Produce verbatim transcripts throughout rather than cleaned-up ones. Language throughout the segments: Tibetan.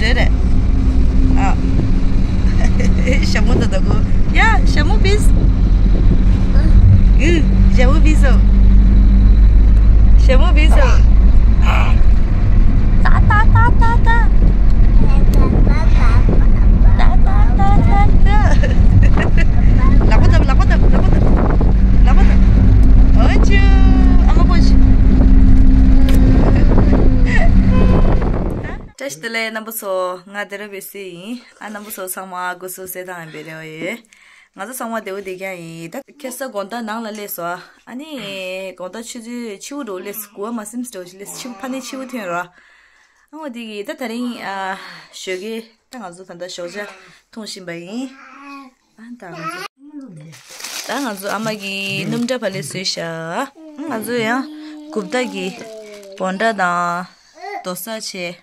རེད། ཨ། ཞྭ་མོ་ད་ད་གོ། ཡ། ཞྭ་མོ་བིས། ཨུ། ཞྭ་མོ་བིས་སོ། ཞྭ་མོ་བིས་སོ། ཏ་ཏ་ཏ་ཏ་ཏ། ཏ་ཏ་ཏ་ཏ་ཏ། ལག་པ་བརྡབ། ལག་པ་བརྡབ། ལག་པ་བརྡབ། ལག་པ་བརྡབ། ཨོ་ཅུ། ཨ་མ་ཀོ་ཅུ། བཀྲ་ཤིས་བདེ་ལེགས་རྣམ་པ་ཚོ། ང་དེ་ར་བེ་སི་ཡིན། ཨ། རྣམ་པ་ཚོ་ཚང་མ་སྐུ་གཟུགས་གསལ་ཐང་ཡིན་པའི་རེ་བ་ཡོད། ང་ཚོ་ཚང་མ་བདེ་པོ་བདེ་རྐྱང་ཡིན། ད་ཁ་སང་དགོང་དག་ནང་ལ་སླེབས་སོང་། ཨ་ནི་དགོང་དག་ཆུ་ཚོད་ཕྱི་པོ་འདྲ་བོ་སླེབས། དགུ་པ་མ་ཟིན་འདྲ་བོ་ཞིག་སླེབས། ཕྱི་པོ་ཕ་ནས་ཕྱི་པོ་ཐོན་ར། ཨ་འོ་དེ་གི་ད་དེ་རིང་ཨ་ཞོགས་ཀས་ད་ང་ཚོ་ད་ལྟ་ཞོགས་ཇ་འཐུང་བཞིན་པ་ཡིན། ཨ་ད་ང་ཚོ། ད་ང་ཚོ་ཨ་མ་གིས་སྣུམ་འདྲ་བ་ལེ་བཟོས་ཤག་ང་ཚོ་ཡང་རྒྱུ་འབྲས་ཀྱི་བོད་འདྲ་དང་རྡོ་ས་ཆེ།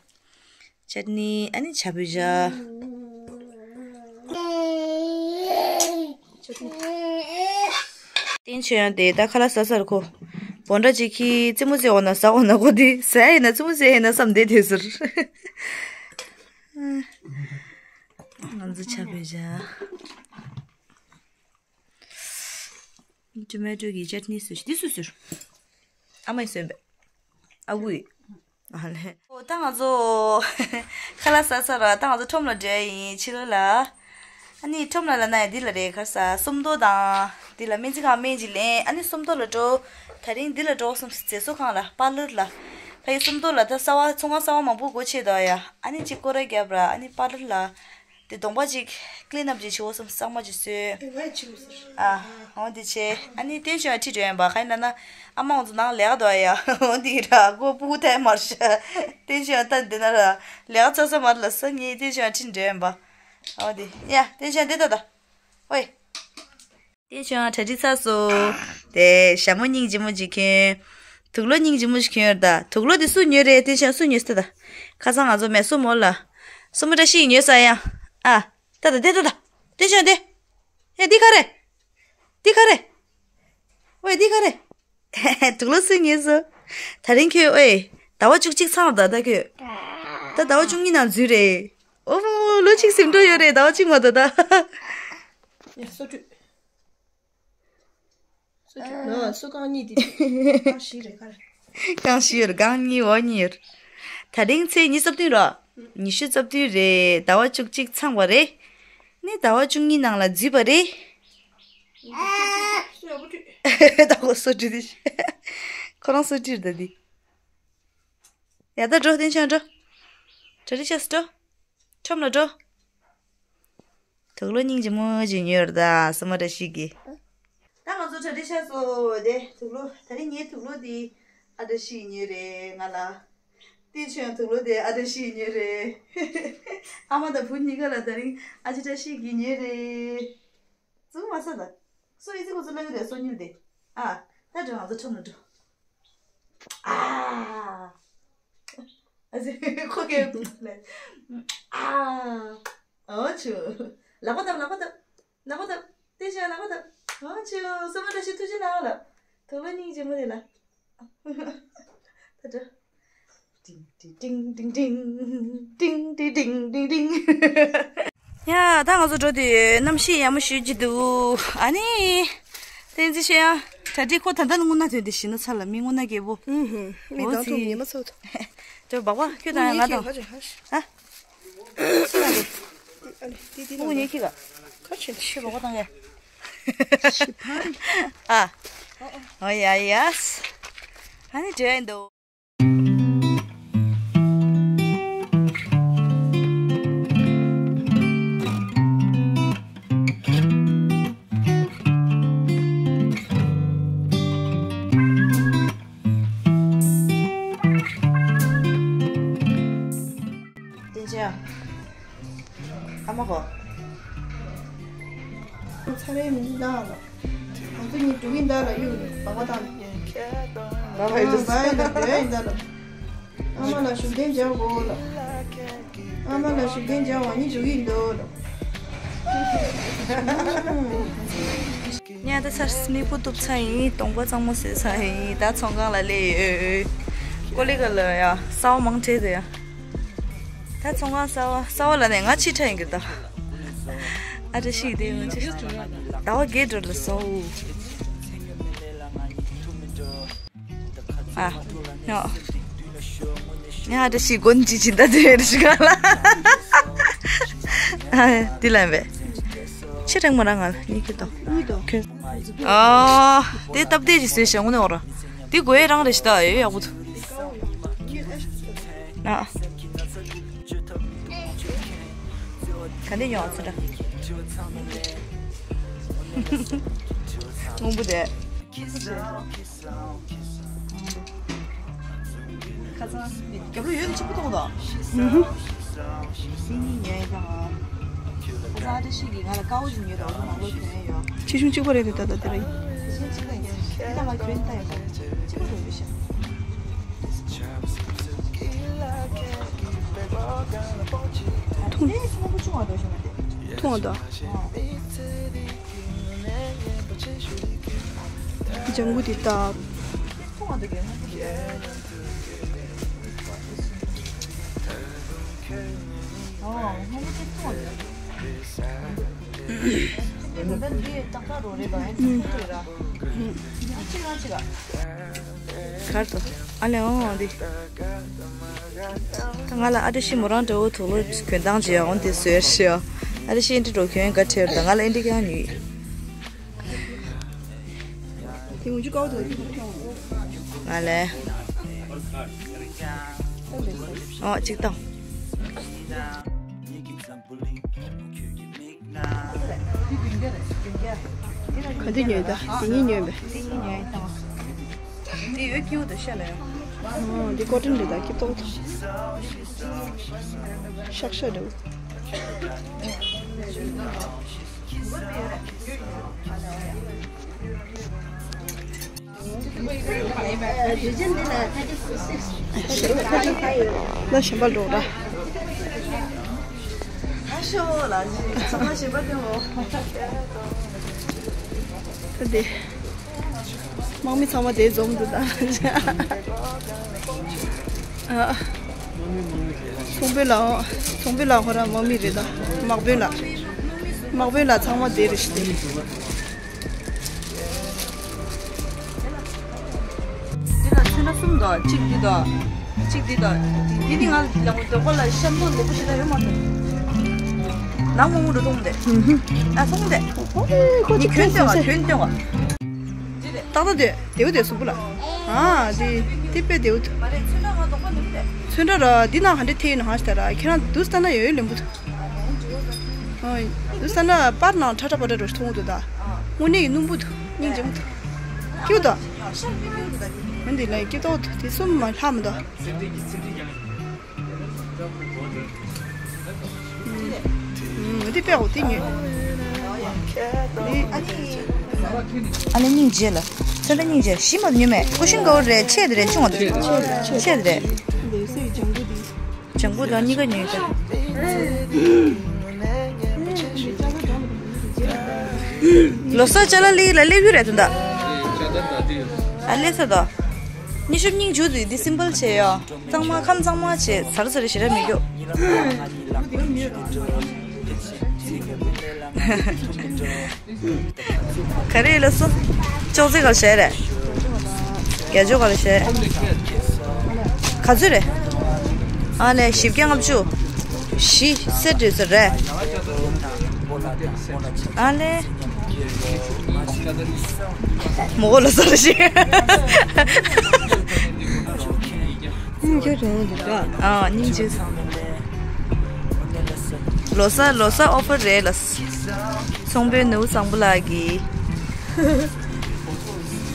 ཅཊ་ནི། ཨ་ནི་ཇ་བོད་ཇ། བསྟན་ཆོས་ཡང་དེ་ད་ཁ་ལག་ཟ་ཟེར་ཁོ། བོད་འདྲ་ཅིག་གིས་རྩེད་མོ་རྩེ་འོང་ན་ཟ་འོང་ན། ཁོ་དེ་ཟ་ཡ་ཡིན་ན་རྩེད་མོ་རྩེ་ཡ་ཡིན་ན་བསམ་བསྡད་དེ་ཟེར། ང་ཚོ་ཇ་བོད་ཇ། ཊོ་མེ་ཊོ་གི་ཅཊ་ནི་བཟོས་ཤག་འདི་སུས་བཟོས། ཨ་མས་བཟོས་པས། ཨ་ཁུས། ཨ་ལེ། ཨོ་ད་ང་ཚོ་ཁ་ལག་ཟ་ཚར་ར། ད་ང་ཚོ་ཁྲོམ་ལ་འགྲོ་ཡ་ཡིན། ཕྱི་ལོགས་ལ། ཨ་ནི་ཁྲོམ་ལ་ལབ་ན་ཡང་འདི་ལ་རེད། ག་རེ་ཟ། སུམ་མདོ་དང་འདི་ལ་སྨན་རྩིས་ཁང་སྨན་ཅིག་ལེན། ཨ་ནི་སུམ་མདོ་ལ་འགྲོ། དེ་རིང་འདི་ལ་འགྲོ་བསམས། རྫས་བཟོ་ཁང་ལ། པར་ལར་ལ། ཕ་གི་སུམ་མདོ་ལ་ད་གསར་པ་ཚོང་ཁང་གསར་པ་མང་པོ་སྒོ་ཕྱེ་འདུག་ཡ། ཨ་ནི་གཅིག་སྐོར་ར་བརྒྱབ་ར། ཨ་ནི་པར་ལར་ལ། དེ་གདོང་པ་ཅིག་ཀི་ལིན་ཨབ་ཅིག་བྱེད་འོ་བསམས། གཙང་མ་ཅིག་བཟོས། ཨེ་ཝའི་ཅིག་བཟོས། ཨ། འོ་དེ་བྱས། ཨ་ནི་བསྟན་ཆོས་ཡང་ཁྲིད་འགྲོ་ཡིན་པ། ག་ཡིན་ལབ་ན་ཨ་མ་ང་ཚོ་ནང་ལས་ཀ་འདུག་ཡ། འོ་དེ་ར་ཁོ་སྤུ་གུ་ཐལ་མ་རེད་ཤག་བསྟན་ཆོས་ཡང་ད་འདི་ན་ར་ལས་ཀ་ཚ་ཚ་མ་རེད་ལབ་ས། ངས་བསྟན་ཆོས་ཡང་ཁྲིད་འགྲོ་ཡིན་པ། འོ་དེ་ཡ། བསྟན་ཆོས་ཡང་འདི་ལྟ་ད། ཨོའི། བསྟན་ཆོས་ཡང་གྲ་སྒྲིག་ཚར་སོང་། དེ་ཞྭ་མོ་སྙིང་རྗེ་མོ་ཅིག་གྱོན། དུག་ལོག་སྙིང་རྗེ་མོ་ཞིག་གྱོན་ཡོད་ད། དུག་ལོག་དེ་སུས་ཉོས་རེད། བསྟན་ཆོས་ཡང་སུས་ཉོས་ཟེར་ད། ཁ་སང་ང་ཚོ་མེ་སོ་མོ་ལ། སོ་མོ་བཀྲ་ཤིས་ཉོས་ས་ཡ། ཨ། ད་ད་དེ་ད་ད། བསྟན་ཆོས་ཡང་དེ། ཡ་འདི་ག་རེ། འདི་ག་རེ། ཝེ་འདི་ག་རེ། དུག་ལོག་སུས་ཉོས་སོང་། དེ་རིང་ཁྱོད་ཨེ། ཟླ་བ་བཅུ་གཅིག་ཚང་ད་ད་ཁྱོད། ད་ཟླ་བ་བཅུ་གཉིས་ནང་འཛུལ་རེད། ཨོ་མོ། ལོ་གཅིག་ཟིན་འགྲོ་ཡོད་རེད། ཟླ་བ་གཅིག་མ་གཏོགས་ད། ཡ་སོ་བཀྲུས། སོ་བཀྲུས། ཨ། སོ་རྐང་གཉིས་དེ། རྐང་བཞི་རེད་ག་རེ། རྐང་བཞི་ཡོད། རྐང་གཉིས་འོག་གཉིས་ཡོད། དེ་རིང་ཚེས་ཉི་ཤུ་རྩ་བདུན་རོ། ཉི་ཤུ་རྩ་བདུན་རེད། ཟླ་བ་བཅུ་གཅིག་ཚང་བ་རེད། ནི་ཟླ་བ་བཅུ་གཉིས་ནང་ལ་འཛུལ་བ་རེད། ད་ཁོ་སོ་བཀྲུས་དེ། ཁོ་རང་སོ་བཀྲུས་ད་འདི། ཡ་ད་འགྲོ། བསྟན་ཆོས་འགྲོ། གྲ་སྒྲིག་བྱས་སོ་འགྲོ། ཁྲོམ་ལ་འགྲོ། དུག་ལོག་སྙིང་རྗེ་མོ་ཅིག་ཉོས་ཡོད་ད། སོ་མོ་བཀྲ་ཤིས་ཀྱིས། ད་ང་ཚོ་གྲ་སྒྲིག་བྱས་སོང་། དེ་དུག་ལོག་དེ་རིང་ངའི་དུག་ལོག་དེ་ཨ་བཀྲ་ཤིས་ཉོས་རེད་ང་ལ། བསྟན་ཆོས་དུག་ལོག་དེ་ཨ་བཀྲ་ཤིས་ཉོས་རེད། ཨ་མ་དང་བུ་གཉིས་ཀ་ལ་དེ་རིང་ཨ་ཅེ་བཀྲ་ཤིས་ཀྱིས་ཉོས་རེད། བཙུགས་མ་ས་ད། སོ་ཡི་ཙི་ཁོ་ཚོ་ལ་ཡོད་རེད། སོ་ཉིལ་དེ། ཨ། ད་འགྲོ། ང་ཚོ་ཁྲོམ་ལ་འགྲོ། ཨ། ཨ་ཙི་ཁོ་གེ་ལེ། ཨ། ཨོ་ཆུ། ལག་པ་བརྡབ། ལག་པ་བརྡབ། ལག་པ་བརྡབ། བསྟན་ཆོས་ལག་པ་བརྡབ། ཨོ་ཆུ། སོ་མོ་བཀྲ་ཤིས་ཐུགས་རྗེ་གནང་ལ། དུག་ལོག་སྙིང་རྗེ་མོ་དེ་ལ། ད་འགྲོ། ཏིང་ཏིང་ཏིང་། ཡ་ད་ང་ཚོ་འགྲོ་དུས་གནམ་གཤིས་ཡག་མོ་ཞེ་པོ་ཅིག་འདུག་ཨ་ནི། བསྟན་འཛིན་ཤེས་ཡ། གྲ་སྒྲིག་ཁོ་ད་ལྟ་ནི་དངོས་གནས་དོན་དེ་ཞིག་ན་ཚར་ལ། མི་དངོས་གནས་རྒྱལ་པོ། ཧུམ་ཧུམ། མི་འོ་ད་ཐུག་ཚི། ཉི་མ་ཚོ་ཐུག་ད་བག་བག་ཁྱོད་དང་ང་དང་། ཧ། ཨ་ནི་ཏི་ཏི་ཨུ་ཉེ་ཁི་ག་ཁ་ཆེན་ཆེ་བག་བག་དང་ག་ཨ། ཨོ་ཡ་ཡ། ཨ་ནི་འདྲེ་འདུག་དེ་ཅི་ཨ་མ་གོ། ཚ་རེ་མི་འདུག་ད་ལ། ང་ཚོ་གཉིས་འགྲོ་གི་འདུག་ལ། གཡུག་ནས་སྦག་སྦག་བཏང་ནས། ལ་ལ་ཡི་འགྲོ་ཡིན་ད་ལ། ཨ་མ་ལ་བཞུགས་གདན་འཇགས་དགོས་ལ། ཨ་མ་ལ་བཞུགས་གདན་འཇགས་བ་ནི་འགྲོ་གི་འདུག་ལ། ཉལ་ད་ཚར། སྨུག་པོ་གཏུབ་ཚར་ཡིན། གདོང་པ་གཙང་མོ་བཟོས་ཚར་ཡིན། ད་ཚོང་ཁང་ལ་སླེབས་ཡོད། ཀོ་ལི་ག་ལ་ཡ་གསར་པ་མང་དྲགས་ཟེར་ཡ། ད་ཚོང་ཁང་གསར་པ་གསར་པ་ལ་ནས་ང་ཕྱིར་ཁྲིད་ཡིན་གྱི་ད། ཨ་བཀྲ་ཤིས་དེ་ཡོང་ཆེ། ཟླ་བ་བརྒྱད་འགྲོ་ལ་སོ། ཨ་ནོ། ཉ་ཨ་བཀྲ་ཤིས་དགོན་གྱི་སྦྱིན་བདག་དེ་རེད་ཤི་ག་ལ། ཨ་དེ་ལ་བས། ཕྱིར་རང་མ་རང་ང་ལ་ཉིད་ཀྱི་ཏོ། ཨ་དེ་སྟབས་བདེ་ཞིག་བཟོས་ཤག་དངོས་གནས་འོ་ར། དེ་དགོས་རང་རེད་ཤི་ད་ཡོད་ཡག་པོ་འདུག་ཨ། ག་འདི་ཉོ་ཚོད་འདྲ། སྔོན་པོ་དེ། ཁ་སང་རྒྱབ་ལོ་ཡོད་ཆེན་པོ་མཐོང་དོ། ཨུ་ཧུ། སིང་ཉོས་དང་། ཁ་སང་ཨ་ཏི་ཤི་གིས་ང་ལ་ཀའོ་ཞིག་ཉོས་དང་། འོ་ན་མང་ལོ་གྱོན་ཡོད། ཆེ་ཆུང་གཅིག་པ་རེད་འདུག་ད་ལྟ་དེ་རིང་། ཆེ་ཆུང་གཅིག་པ་ཡིན། འདི་ལ་ང་གྱོན་ད་ཡོད་པ། གཅིག་པ་རེད་ཤག་ཐུང་། ཐུང་བ་དང་། ལྗང་གུ་དེ་ལྟ། གར་དུ་ཨ་ལེ་ཨོ་འདི། ད་ང་ལ་ཨ་ཏི་ཤི་མོ་རང་འདྲ་བོ་དུག་ལོག་གྱོན་སྟངས་ཅིག་ཡང་འོ་འདི་བཟོས་ཤི་ཡ། ཨ་ཏི་ཤི་ཨེ་འདྲ་འགྲོ་གྱོན་ག་ཁྲེར་ད་ང་ལ་ཨེ་འདྲ་ཀྱང་ཉུས། དེ་འུ་ཅུ་ཀའོ་དུ་ང་ལ་ཨོ་གཅིག་དང་། ག་འདི་ཉོས་ད། འདི་གཉིས་ཉོས་པས། འདི་གཉིས་ཉོས་དང་། འདི་ཡོད་ཀྱི་འུ་དུ་ཤ་ལ་ཡོད། འདི་ཀོ་ཏན་རེད་ད། སྐྱིད་ཏོག་ཏོ། ཤག་ཤག་འདྲ་བོ། ལ་གཞན་པ་འགྲོ་ར། ད་དེ། དམག་མི་ཚང་མ་དེ་འཛོམས་འདུག་ད། ཨ། ཚོང་དཔོན་ལགས། ཚོང་དཔོན་ལགས་ཁོ་རང་དམག་མི་རེད་ད། དམག་དཔོན་ལགས། དམག་དཔོན་ལགས་ཚང་མ་དེ་རེད་ཤི་དེ། འདི་ལ་ཚོན་ཁྲ་གསུམ་འདུག་གཅིག་འདི་དང་། གཅིག་འདི་དང་། འདི་འདི་ང་ལ་འདི་ལ་འདོད་པ་ལ་ཤམ་ཐོག་ལེགས་པོ་ཞེ་དྲག་ཡོད་མ་རེད། ནང་མོ་མོ་འགྲོ་གཏོང་དེ། ཨ་སོང་དེ། ཁོ་ནི་ཁྱོད་སྟོན་བ་ཁྱོད་སྟོན་བ། ཏག་ཏག་དེ་དེའུ་དེ་གཟུགས་པོ་ལ། ཨ་དེ་དེ་དཔེ་དེའུ། མ་རེད་ཚོན་ཁྲ་ང་དོག་པ་འདུག་དེ། ཚོན་ཁྲ་ར་འདི་ནང་ག་འདྲ་ཐེ་ཡིན་ཧང་ཞིག་ད་ར་ཁྱེད་རང་དུས་ལྟ་ན་ཡོད་ཡོད་ལེན་པོ་འདུག་ཨ་དུས་ལྟ་ན་པར་ནང་ཁྲ་ཁྲ་པ་ཏྲ་འགྲོ་ཞིག་མཐོང་གི་འདུག་ད། དངོས་གནས་ཀྱི་སྣུམ་པོ་འདུག་སྙིང་རྗེ་མོ་འདུག་སྐྱིད་འདུག་འོན་ཏེ་ལ་སྐྱིད་ཏོག་འདུག་དེ་གསུམ་མ་ལྷག་མི་འདུག་འདི་དཔེ་འོ་དེ་ཉོས། ཨ་ནི་སྙིང་རྗེ་ལ། ཚོན་ཁྲ་སྙིང་རྗེ་ཞིམ་པ་ཉོས་མེད། ཀུ་ཤུ་ག་བོ་རེད། ཆེ་དེ་རེད། ཆུང་བ་དེ་རེད། ཆེ་དེ་རེད། ལྗང་གུ་དང་གཉིས་ཀ་ཉོས་ཀྱང་། ལོ་གསར་ཅ་ལག་ལི་ལ་སླེབས་ཡོད་རེད་དོན་དག་ཨ་ལེ་ས་དོ། ཉི་ཤུ་སྙིང་རྗེ་དེ་འདི་སིམ་པལ་བྱས་ཡོད། གཙང་མ་ཁམས་གཙང་མ་བྱས་ཟར་ཟར་ཞེ་དྲག་མི་རྒྱུ། ག་རེ་ལ་སོ། ཅོག་ཙེ་ག་ལ་བྱས་རེད། རྒྱ་ཅོག་ག་ལ་བྱས། ག་ཚོད་རེད། ཨ་ནས་བཞི་བརྒྱ་ལྔ་བཅུ། བཞི་སེ་འགྲོ་ས་རེད། ཨ་ནས། མོ་གོ་ལ་སོ་རེ་ཞིག་སྙིང་རྗེ་རེད་འདུག་ག་ཨ་སྙིང་རྗེ། ལོ་གསར་ལོ་གསར་ཨོ་ཕར་རེད་ལ། ཚོང་དཔོན་ནུ་བཟང་པོ་ལགས་ཀྱིས།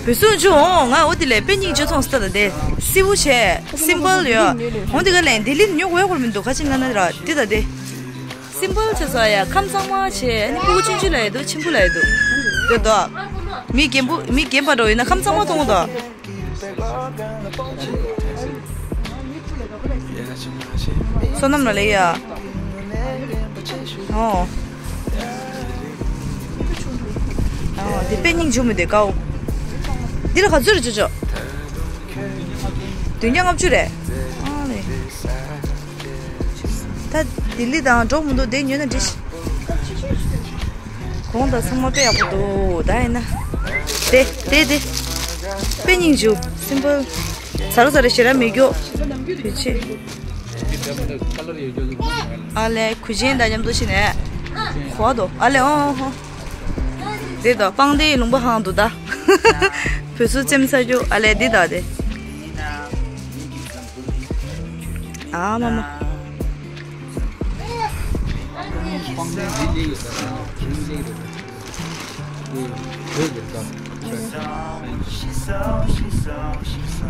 བུ་སུ་ཆུ་འོང་ང་འོ་དེ་ལས་དཔེ་སྙིང་རྗེ་མཐོང་སྟེ་ད་དེ་སི་བོ་བྱས་སིམ་པལ་ཡོད། འོང་དེ་ག་ལས་ལྡི་ལི་ཉོ་དགོས་སྐོར་མི་འདུག་ཁ་ཅིག་ང་ན་ར་དེ་ད་དེ། སིམ་པལ་བྱས་སོ་ཡ་ཁམས་གཙང་མ་བྱས་ཨ་ནི་སྤུ་གུ་ཆུང་ཆུང་ལ་ཡོད་དོ་ཆེན་པོ་ལ་ཡོད་དོ། དེ་དོ། མི་རྒན་པོ་མི་རྒན་པ་འགྲོ་ཡིན་ན་ཁམས་གཙང་མ་གཏོང་དོ། བསོད་ནམས་ལ་ལེགས་ཡ། ཨོ། ཨོ་འདི་དཔེ་སྙིང་རྗེ་མོ་འདི་དཀའོ། འདི་ལ་ག་ཚོད་རེད་ཅོ་ཅོ། བདུན་བརྒྱ་ལྔ་བཅུ་རེད། ཨ་ལེ། ད་ལྡི་ལི་དང་འགྲོ་མི་འདུག་དེ་ཉོས་ན་འགྲིག་གོང་དང་ཚང་མ་དཔེ་ཡག་པོ་འདུག་ད་ཡིན་ན། དེ་དེ་དེ། དཔེ་སྙིང་རྗེ་པོ། སིམ་པལ། ཟ་ར་ཟ་ར་ཞེ་དྲག་མི་སྐྱོ། དེ་ཆེ། ཨ་ལེ་གུས་ཆེན་དང་མཉམ་དུ་ཕྱིན་ནས། གོ་བ་དོ། ཨ་ལེ་ཨོ་ཧོ། དེ་དང་སྤང་སྡེའི་ལུང་པ་ཧང་འདུག་ད། བོད་སུ་ཙེམ་ས་རྒྱུ་ཨ་ལེ་འདི་དང་དེ། ཨ་མ་མ།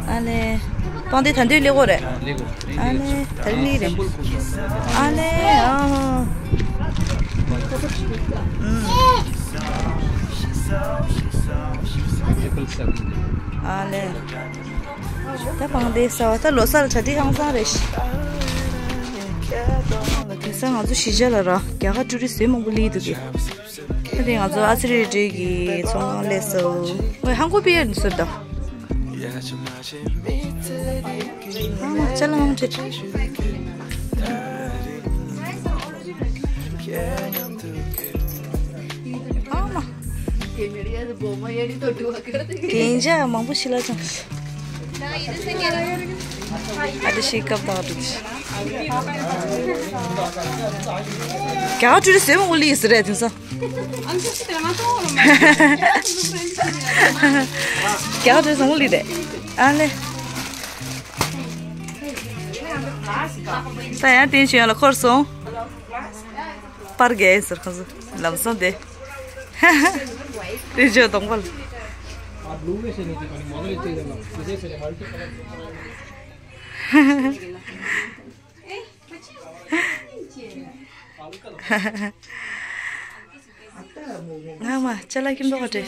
ཨ་ལེ། སྤང་སྡེ་ད་འདོད་ལེགས་འོ་རེད། ཨ་ལེ། ད་རིང་ལེགས་རེད། ཨ་ལེ། ཨ། ཨུམ། ཨ་ལེ། ད་སྤང་སྡེ་ས་བ་ད་ལོ་གསར་གྲ་སྒྲིག་ཧང་སང་རེད་ཤག་དེང་སང་ང་ཚོ་གཞིས་ཆགས་ལ་ར་རྒྱ་གར་ཊུ་རི་སི་མང་པོ་སླེབས་འདུག་གི། ད་དེ་ང་ཚོ་ཨ་ཚེ་རི་ཊི་གི་ཚོང་ཁང་སླེབས་སོང་། ངས་ཧང་གོ་པི་ཡར་ནས་ཟེར་ད། ཨ་མ་ཅ་ལག་མང་པོ་སྤྲད། ཨ་མ། རྒྱན་ཆ་མང་པོ་ཞིག་ལ་ཅང་། ཨ་ཏི་ཤི་ཀབ་དང་ཨ་ཏི་ཤི། རྒྱ་གར་ཊུ་རི་སི་མང་པོ་སླེབས་ཡོད་ས་རེད་དེང་སང་། རྒྱ་གར་ཊུ་རི་སི་མང་པོ་སླེབས་རེད། ཨ་ལེ། ད་ཡང་བསྟན་ཤེས་ཡོན་ལ་འཁོར་སོང་། པར་རྒྱག་ཟེར་ཁོང་ཚོ་ལམ་སང་དེ། དེ་ཆོས་གདོང་པ་ལ། ངག་མ་ཅ་ལག་ཁྱིམ་ཐོག་ག་སྤྲད།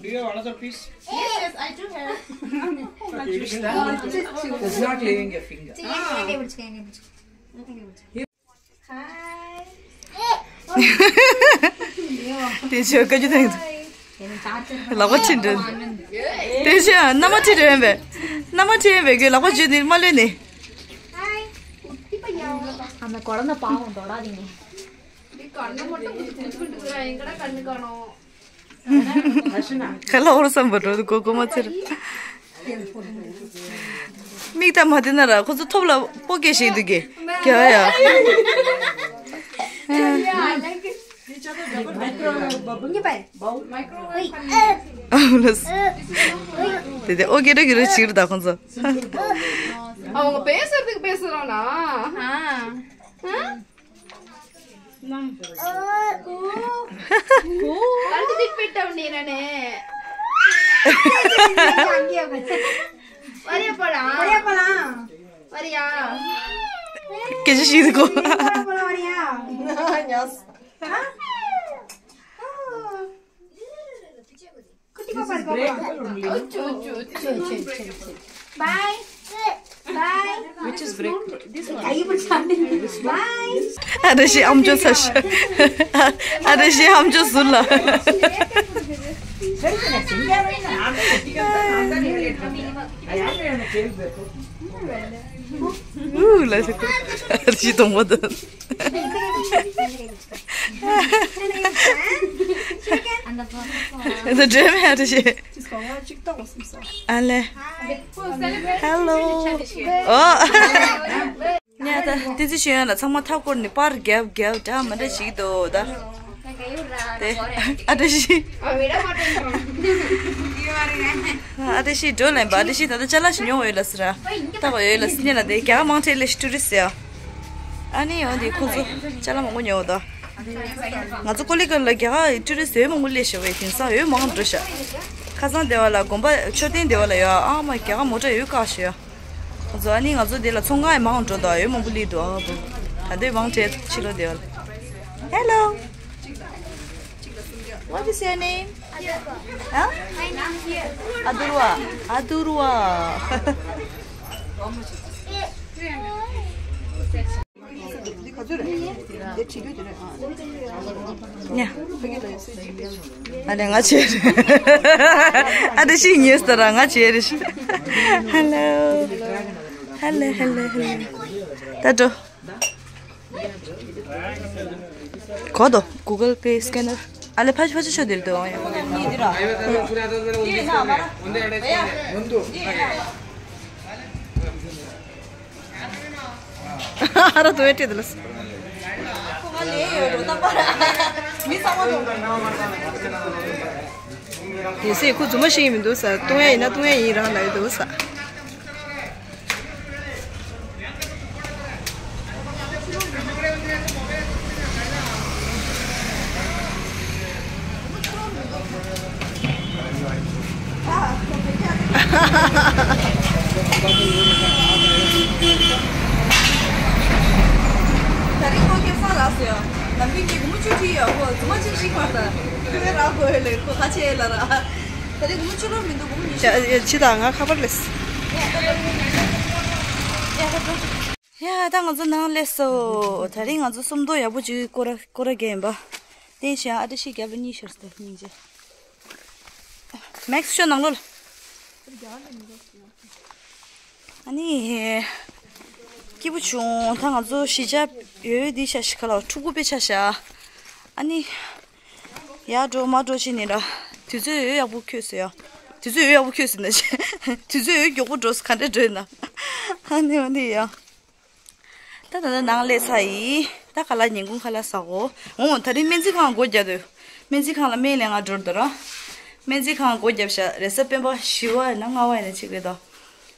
Do you have another piece? Yes, yes, I do have. It's not leaving your finger. Hi. དེ་ཆོས་བཀའ་བརྒྱུད་དང་། ལག་པ་ཁྲིད་འདྲ། དེ་ཆོས་མནའ་མ་ཁྲིད་འདྲ་ཡིན་པས། མནའ་མ་ཁྲིད་ཡིན་པས་ཀྱི་ལག་པ་བརྗོད་ནི་མ་ལོས་ནི། அந்த குழந்தை பாவம், தொடாதீங்க. கலவரசம் பண்றது கோகோமா சரி. མིག་ད་མ་བལྟས་ན་ར་ཁོ་ཚོ་ཐོབ་ལ་སྤོ་སྐད་ཤིག་འདུག་གི། རྒྱ་ཡ། དེ་དེ་ཨོ་གེ་རོ་གེ་རོ་ཞིག་རེད་ད་ཁོ་ཚོ། அவங்க பேசுறதுக்கு பேசுறோம்னா கண்டு திட்பிட்டவன் நீ நானே. வரியா போலாம்? வரியா போலாம்? வரியா? Kece şey ko. Vamos, vamos, vamos. குட்டி பாப்பா இருக்கு. அச்சோ, அச்சோ, அச்சோ. Bye. Bye. Which is break? This one. Bye. Adashi amjo sash. Adashi amjo sulla. Ooh, la. Adashi tomato. The dream had to shit. Ale. Hello. Oh. ཉལ་ད་ཏི་ཙི་ཤེས་ཡོན་ལ་ཚང་མ་མཐའ་སྐོར་ནས་པར་རྒྱབ་རྒྱབ་འདྲ་མི་འདྲ་ཞིག་འདུག་ད། དེ་ཨ་ཏི་ཤི། ཨ་ཏི་ཤི་འགྲོ་ལེན་པ་ཨ་ཏི་ཤི་ད་ལྟ་ཅ་ལག་ཞིག་ཉོ་འོས་ལ་སི་ར། ལྟ་བ་འོས་ལ་སི་ཉེ་ལ་དེ་རྒྱ་གར་མང་ཁྲེ་ལེ་ཤི་ཊུ་རི་སི་ཡ། ཨ་ནི་ཡོང་དེ་ཁོ་ཚོ་ཅ་ལག་མང་པོ་ཉོ་འོ་ད། ང་ཚོ་ཀོ་ལི་གལ་ལ་རྒྱ་གར་ཊུ་རི་སི་འོས་མང་པོ་སླེབས་ཤག་བས་དེང་སང་འོས་མང་འགྲོ་ཤག་ཁ་སང་སྡེ་བ་ལ་དགོན་པ་མཆོད་རྟེན་སྡེ་བ་ལ་ཡོད་ཨ་མ་རྒྱ་གར་མོ་ཊ་འོས་བཀག་ཤག་ཁོ་ཚོ་ཨ་ནི་ང་ཚོ་འདི་ལ་ཚོང་ཁང་ཡང་མང་འགྲོ་འདུག་འོས་མང་པོ་སླེབས་འདུག་ཨ་བུ། ད་འདོད་མང་བྲལ་ཕྱི་ལོགས་སྡེ་བ་ལ། Hello. What is your name? Huh? Adurwa. Adurwa. ཉ། ཨ་ནི་ང་བྱས་རེད། ཨ་ནི་ཤི་ཉེས་ཟེར་ར་ང་བྱས་རེད། Hello. Hello, hello, hello. ད་འགྲོ། གོ་དོ། Google Pay scanner. ཨ་ལེ་ཕ་ཕ་ཆུ་ཆོ་དེར་དོ་ཡ། ཨ་ར་དོ་ཡ་ཏེ་དེ་ལ། ཡེ་སེ་ཁོ་རྫུན་མ་ཤེས་ཀྱི་མི་འདུག་ས། བཏུང་ཡ་ཡིན་ན་བཏུང་ཡ་ཡིན་རང་ལ་ཡོད་འདུག་ས། ད་རིང་ཁོ་སྐལ་བཟང་ལགས་སུ་ཡང་ནམ་རྒྱུན་གྱི་སྒོར་མོ་བཅུ་ཁྲི་ཡོད། ཁོ་རྫུན་མ་ཅིག་ཤིག་མ་ད་ཁོས་རག་དགོས་ཡོད་ལེ། ཁོ་ཁ་ཆེ་ལ་ར། ད་རིང་སྒོར་མོ་བཅུ་ལོར་མི་འདུག་སྒོར་མོ་ཉི་ཤུ། ཡ་ཕྱི་དང་ང་ཁ་པར་ལས། ཡ་ད་ང་ཚོ་ནང་སླེབས་སོ། ད་རིང་ང་ཚོ་སུམ་མདོ་ཡག་པོ་ཅིག་སྐོར་ར་སྐོར་ར་རྒྱག་ཡིན་པ། བསྟན་ཤག་ཨ་ཏི་ཤི་རྒྱབ་ལ་གཉིས་ཤར་སྟེ་སྙིང་རྗེ། མེག་སི་ཤོ་ནང་ལོགས་ལ། ཨ་ནི། སྐྱིད་པོ་བྱུང་། ད་ང་ཚོ་གཞིས་ཆགས་ཡོད་འདི་ཤ་ཤི་ཁ་ལ་ཕྲུ་གུ་དཔེ་ཆ་ཤ། ཨ་ནི། ཡར་འགྲོ་མར་འགྲོ་བྱེད་ནི་ར། དུས་ཚོད་ཡོད་ཡག་པོ་འཁྱོལ་སོང་ཡ། དུས་ཚོད་ཡོད་ཡག་པོ་འཁྱོལ་སོང་ན་ཆེ། དུས་ཚོད་ཡོད་མགྱོགས་པོ་འགྲོ་སོང་ག་འདྲ་འགྲོ་ཡིན་ན། ཨ་ནི་འོ་འདི་ཡ། ད་ད་ལྟ་ནང་སླེབས་ཚར་ཡིན། ད་ཁ་ལག་ཉིན་གུང་ཁ་ལག་ཟ་གོ། འོ་ད་རིང་སྨན་རྩིས་ཁང་སྒོ་རྒྱག་དུས། སྨན་རྩིས་ཁང་ལ་སྨན་ལེན་ག་འགྲོ་འདོད་ར། སྨན་རྩིས་ཁང་སྒོ་བརྒྱབ་ཤག་རེས་གཟའ་སྤེན་པ་བཞི་པ་ཡིན་ན་ལྔ་པ་ཡིན་ན་གཅིག་རེད་དོ།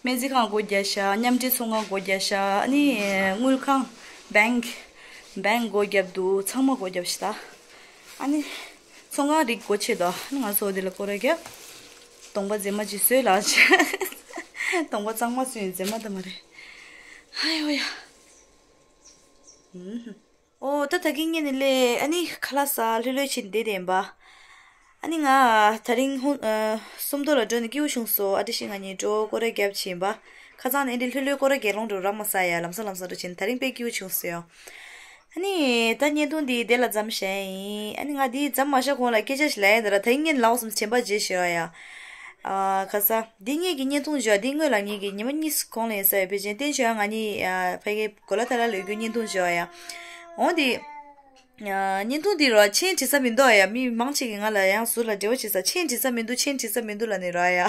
སྨན་རྩིས་ཁང་སྒོ་བརྒྱབ་ཤག་མཉམ་འབྲེལ་ཚོང་ཁང་སྒོ་བརྒྱབ་ཤག་ཨ་ནི་དངུལ་ཁང་། བེང་། བེང་སྒོ་བརྒྱབ་འདུག་ཚང་མ་སྒོ་བརྒྱབ་ཤག་ད། ཨ་ནི། ཚོང་ཁང་རིགས་སྒོ་ཕྱེ་དོ། ཨ་ནི་ང་ཚོ་འདི་ལ་སྐོར་ར་རྒྱབ། གདོང་པ་མཛེས་མ་ཅིག་བཟོས་ལགས་ཅེ། གདོང་པ་གཙང་མ་བཟོས་ཡིན་མཛེས་མ་ད་མ་རེད། ཧ་ཡོ་ཡ། ཨུམ། ཨོ་ད་ད་གིན་ངས་ནི་ལས་ཨ་ནི་ཁ་ལག་ཟ་ལྷོད་ལྷོད་བྱེད་བསྡད་བསྡད་ཡིན་པ། ཨ་ནི་ང་དེ་རིང་ཧུ་ཨ་སུམ་མདོ་ལ་འགྲོ་ནས་སྐྱིད་པོ་བྱུང་སོང་། ཨ་ཏི་ཤི་ང་གཉིས་འགྲོ་སྐོར་ར་རྒྱབ་བྱེད་ཡིན་པ། ཁ་སང་ནས་འདི་ལྷོད་ལྷོད་སྐོར་ར་རྒྱག་ལོང་འགྲོ་ར་མ་ཟ་ཡ་ལམ་སང་ལམ་སང་འགྲོ་བྱེད་ནས་དེ་རིང་དཔེ་སྐྱིད་པོ་བྱུང་སོང་ཡ། ཨ་ནི་ད་བརྙན་ཐུང་འདི་དེ་ལ་མཚམས་བཞག་ཡིན། ཨ་ནི་ང་འདི་མཚམས་མ་བཞག་གོང་ལ་སྐད་ཆ་ཞིག་ལབ་ཡིན། ད་ར་ད་ཡིན་ངས་ལབ་སོང་དྲན་པ་བརྗེད་ཤག་ཡ། ཨ་ཁ་ས། འདི་ངེད་ཀྱི་བརྙན་ཐུང་བརྗོད་འདི་སྔོན་ལ་ངེད་ཀྱི་ཉི་མ་གཉིས་གོང་ལ་ཡིན་ས་ཡ་ཕལ་ཆེར་བསྟན་ཆོས་ང་གཉིས་ཕ་གི་གོ་ལ་ཐ་ལ་ལོས་རྒྱུ་བརྙན་ཐུང་བརྗོད་ཡ། འོ་འདི། བརྙན་ཐུང་འདི་རོ་མཆན་བྲིས་ས་མི་འདུག་ཡ། མི་མང་ཆེ་གི་ང་ལ་ཡང་ཟུར་ལ་འབྲེལ་བ་བྱེད་ས་མཆན་བྲིས་ས་མི་འདུག་མཆན་བྲིས་ས་མི་འདུག་ལབ་ནི་རོ་ཡ།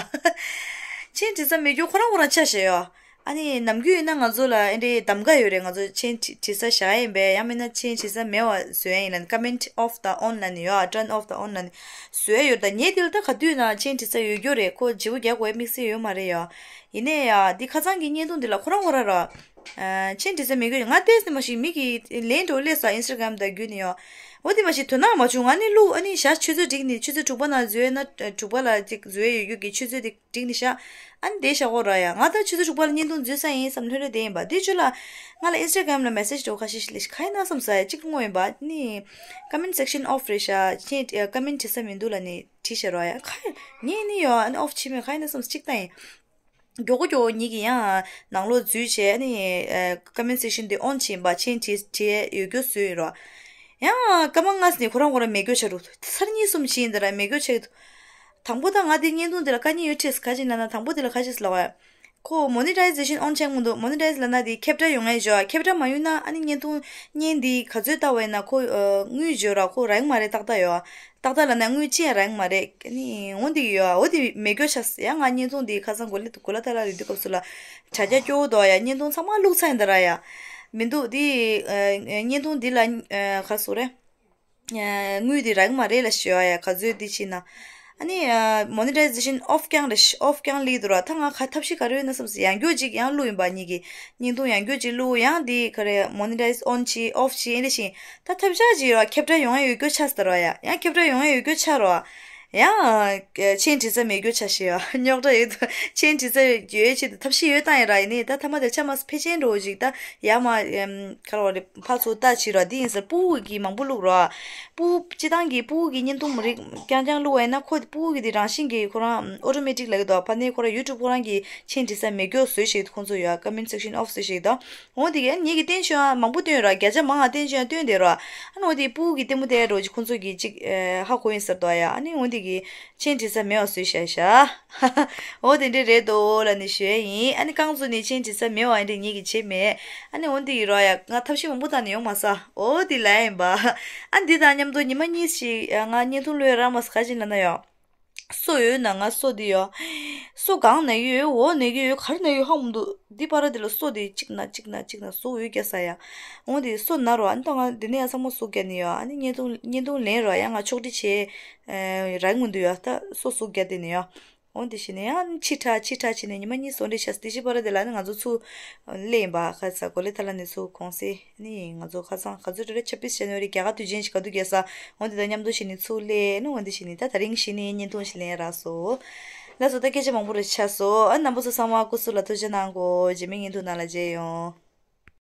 མཆན་བྲིས་ས་མེད་རྒྱུ་ཁོ་རང་ཁོ་རང་ཆ་ཤས་ཡོད། ཨ་ནི་ནམ་རྒྱུན་ཡིན་ན་ང་ཚོ་ལ་ཨེ་འདྲའི་གདམ་ག་ཡོད་རེད། ང་ཚོ་མཆན་བྲིས་བྲིས་ས་བཞག་ཡིན་པས། ཡང་མིན་ན་མཆན་བྲིས་ས་མེད་པ་བཟོ་ཡ་ཡིན་ལབ་ནི། Comment off the on ལབ་ནི་ཡོད། Turn off the on ལབ་ནི་བཟོ་ཡ་ཡོད། ད་ངས་དེ་ལ་ད་ག་དུས་ན་མཆན་བྲིས་ས་ཡོད་རྒྱུ་རེད། ཁོ་བརྗེ་པོ་རྒྱག་དགོས་དམིགས་བསལ་ཡོད་མ་རེད་ཡ། ཡིན་ནའི་ཡ་འདི་ཁ་སང་གི་བརྙན་ཐུང་འདི་ལ་ཁོ་རང་ཁོ་རང་ར། མཆན་བྲིས་ས་མེད་རྒྱུ་ང་བལྟས་ནས་མ་ཤེས། མི་གི་ལན་འགྲོ་སླེབས་སོང་Instagram དང་བརྒྱུད་ནས་ཡ། འོ་དེ་མ་ཤེས་དོ་སྣང་མ་བྱུང་། ང་ནི་བླུག་ཨ་ནི་ཞག་ཆུ་ཚོད་དྲུག་ནས་ཆུ་ཚོད་དྲུག་པ་ན་བཟོས་ན་དྲུག་པ་ལ་ཅིག་བཟོས་ཡོད་རྒྱུ་གི་ཆུ་ཚོད་དེ། འགྲིག་ནི་ཤག་ཨ་ནི་དེ་ཤག་འོ་ར་ཡ། ང་ད་ཆུ་ཚོད་དྲུག་པ་ལ་བརྙན་ཐུང་འཛུལ་ས་ཡིན་བསམ་ལྷོད་ལྷོད་བསྡད་ཡིན་པ། དེ་ཆུ་ལ་ང་ལ་Instagram ལ་message འགྲོ་ཁ་ཤས་ཤིག་ལས་ཤིག་ག་ཡིན་ན་བསམ་ས་ཡ། གཅིག་ལ་བསྔོ་ཡིན་པ་ནི། Comment section off རེད་ཤག་མཆན་ཨ་comment བྲིས་ས་མི་འདུག་ལབ་ནི་བྲིས་ཤག་ར་ཡ། ག་ངས་ནི་ཡོ་ཨ་ནི་off བྱས་མེད། ག་ཡིན་ན་བསམ་ས་གཅིག་ལྟ་ཡིན། མགྱོགས་པོ་མགྱོགས་པོ་ཉིད་ཀྱིས་ཡང་ནང་ལོགས་འཛུལ་བྱས་ནི་ཨ་comment section དེ་on བྱས་ཡིན་པ། མཆན་བྲིས་བྲིས་ཡོད་རྒྱུ་བཟོས་ཡོད་ར། ཡང་སྐར་མ་ལྔ་ནས་ཁོ་རང་ཁོ་རང་མེད་རྒྱུ་ཆགས་འགྲོ། ཚར་གཉིས་གསུམ་བྱས་ཡིན་ད་ར་མེད་རྒྱུ་ཆགས། དང་པོ་ད་ང་དེ་བརྙན་ཐུང་དེ་ལ་དཀའ་ངལ་ཡོད་འཕྲད་ག་ཅིག་ལབ་ན། དང་པོ་དེ་ལ་ག་ཅིག་ལབ་པ། ཁོ་monetization on བྱས་མི་འདུག monetize ལབ་ན་དེ་ཁྱབ་བསྒྲགས་ཡོང་ཡས་ཡོད། ཁྱབ་བསྒྲགས་མ་ཡོང་ན་ཨ་ནི་བརྙན་ཐུང་བརྙན་འདི་ག་ཚོད་ལྟ་བ་ཡིན་ན་ཁོ་ཨ་དངུལ་ཡོད་ར། ཁོ་རག་གི་མ་རེད། ཏག་ཏག་ཡོད། ཏག་ཏག་ལབ་ན་དངུལ་ཅི་ཡང་རག་གི་མ་རེད། ཨ་ནི་འོ་འདི་ཡོད། འོ་དེ་མེད་རྒྱུ་ཆགས། ཡང་ང་བརྙན་ཐུང་དེ་ཁ་སང་གོ་ལ་གོ་ལ་ཐ་ལ་རེད་དུས་སྐབས་སུ་ལ་དྲ་རྒྱ་སྐྱོ་བོ་འདུག་ཡ། བརྙན་ཐུང་ཚང་མ་བླུགས་ཚར་ཡིན་ད་ར་ཡ། མི་འདུག་དེ་ཨ་བརྙན་ཐུང་འདི་ལ་ཨ་ག་རེ་ཟེར་དགོས་རེད། དངུལ་དེ་རག་གི་མ་རེད་ལབ་ཤག་ཡ། ག་ཚོད་དེ་བྱས་ན། ཨ་ནི་monetization off རྐྱང་རེད། off རྐྱང་སླེབས་འདུག་ར། ད་ང་ག་ཐབས་ཤེས་ག་རེ་ཡོད་ན་བསམ་སོང་། ཡང་བསྐྱར་ཅིག་ཡང་བླུགས་ཡིན་པ། ཉིད་ཀྱི་བརྙན་ཐུང་ཡང་བསྐྱར་ཅིག་བླུགས། ཡང་དེ་ག་རེ་monetize on བྱས་off བྱས་ཨེ་འདྲ་བྱས། ད་ཐབས་ཤེས་ཅིག་ཡོད་ར། ཁྱབ་བསྒྲགས་ཡོང་ཡ་ཡོད་རྒྱུ་ཆགས་ཟེར་ར་ཡ། ཡང་ཁྱབ་བསྒྲགས་ཡོང་ཡ་ཡོད་རྒྱུ་ཆགས་ར། ཡང་མཆན་བྲིས་ས་མེད་རྒྱུ་ཆགས་ཤག་ཡ། རྙོག་དྲ་ཡོད་དུ་མཆན་བྲིས་ས་ཡོད་ཆེད་དུ་ཐབས་ཤེས་ཡོད་བཏང་ཡིན་ར། ཡིན་ནའི་ད་ཐ་མ་དེ་ཆ་མ་ཕལ་ཆེར་འགྲོ་ཅིག་ད་ཡ་མ་ག་རེ་བ་རེད། ཕར་ཚུར་ལྟ་བྱེད་ར། འདི་ཡིན་ཟེར་སྤུ་གུ་གིས་མང་པོ་བླུགས་ར། སྤུ་སྤྱི་བཏང་གི་སྤུ་གུ་གི་བརྙན་ཐུང་མི་རིགས་རྐྱང་རྐྱང་བླུགས་པ་ཡིན་ན་ཁོ་སྤུ་གུ་གི་དེ་རང་བཞིན་གྱིས་ཁོ་རང་automatic ལབ་ཀྱི་འདུག་ཕ་ནས་ཁོ་རང་YouTube ཁོ་རང་གིས་མཆན་བྲིས་ས་མེད་རྒྱུ་བཟོས་ཤིག་ཁོང་ཚོ་ཡོད། comment section off བཟོས་ཤིག་དང་། འོ་དེ་གས་ངེད་ཀྱི་བསྟན་བཅོས་མང་པོ་བཏོན་ར། བརྒྱ་ཆ་མང་ང་བསྟན་བཅོས་བཏོན་བསྡད་ར། ཨ་ ཨ་ནི་འོ་དེ་སྤུ་གུ་གི་ལྟད་མོ་བལྟས་འགྲོ་ཅིག་ཁོང་ཚོ་གི་ཅིག་ཨེ་ཧ་གོ་ཡིན་ཟེར་དོ་ཡ། ཨ་ནི་འོ་དེ་གི་མཆན་བྲིས་ས་མེད་པ་བཟོས་བཞག་ཤག་འོ་དེ་འདྲས་རེད་དོ་ལབ་ནས་ཞུ་ཡ་ཡིན། ཨ་ནི་རྐང་བཙུགས་ནས་མཆན་བྲིས་ས་མེད་པ་ཡིན་དེ་ངེད་ཀྱིས་བྱས་མེད། ཨ་ནི་འོ་དེ་ཡིན་རོགས་ཡ། ང་ཐབས་ཤེས་མང་པོ་བཏང་ནས་ཡོང་མ་སོང་། འོ་དེ་ལབ་ཡིན་པ། ཨ་འདི་དང་མཉམ་དུ་ཉི་མ་གཉིས་ཤིག་ང་བརྙན་ཐུང་བླུགས་རག་མ་སོང་། ག་ཅིག་ལབ་ན་ཡ། སོ་ཡོད་ན་ང་སོ་འདི་ཡོད། སོ་གང་ན་ཡོད། འོག་ན་ཡོད། གར་ན་ཡོད་ཧ་མི་འདུག་འདི་པར་འདི་ལ་སོ་འདི་གཅིག་ན་གཅིག་ན་གཅིག་ན་སོ་འོད་རྒྱག་ས་ཡ། འོ་འདི་སོ་ན་རོ། ཨ་ནི་ད་ང་འདི་ནས་ཡང་ཚང་མ་སོ་རྒྱག་ནི་ཡོད། ཨ་ནི་བརྙན་ཐུང་བརྙན་ཐུང་ལེན་རོ་ཡ། ང་ཕྱོགས་སྒྲིག་བྱས་རག་མི་འདུག་ཡ། ད་སོ་སོ་རྒྱག་བསྡད་ནི་ཡོད། འོ་འདི་བྱས་ནས་ཡང་ཕྱི་དྲགས་ཕྱི་དྲགས་བྱས་ནས་ཉི་མ་གཉིས་སོ་འདྲ་ཆགས་སོ། དེ་ཕྱི་པར་འདི་ལ་ནི་ང་ཚོ་ཚུར་སླེབས་ཡིན་པ། ཁ་ས་གོ་ལེ་ཐ་ལ་ནས་ཚུར་གོང་སེ། ནི་ང་ཚོ་ཁ་སང་ག་ཚོད་རེ་རེ་ཆབ་པིས་བྱས་ནོ་རེ། རྒྱ་གར་དུས་ཆེན་ཞིག་ག་དུས་རྒྱག་ས། འོ་འདི་དང་མཉམ་དུ་བྱས་ནས་ཚུར་སླེབས་ནི། འོ་འདི་བྱས་ནས་ད་དེ་རིང་བྱས་ནས་བརྙན་ཐུང་ཞིག་ལེན་རག་སོ། ལགས་སོ། ད་སྐད་ཆ་མང་པོ་རེ་ཆགས་སོང་། ཨ་རྣམ་པ་ཚོ་ཚང་མ་སྐུ་གཟུགས་ལ་ཐུགས་རྗེ་གནང་གོ། རྗེས་མའི་བརྙན་ཐུང་ནང་ལ་མཇལ་ཡོང་།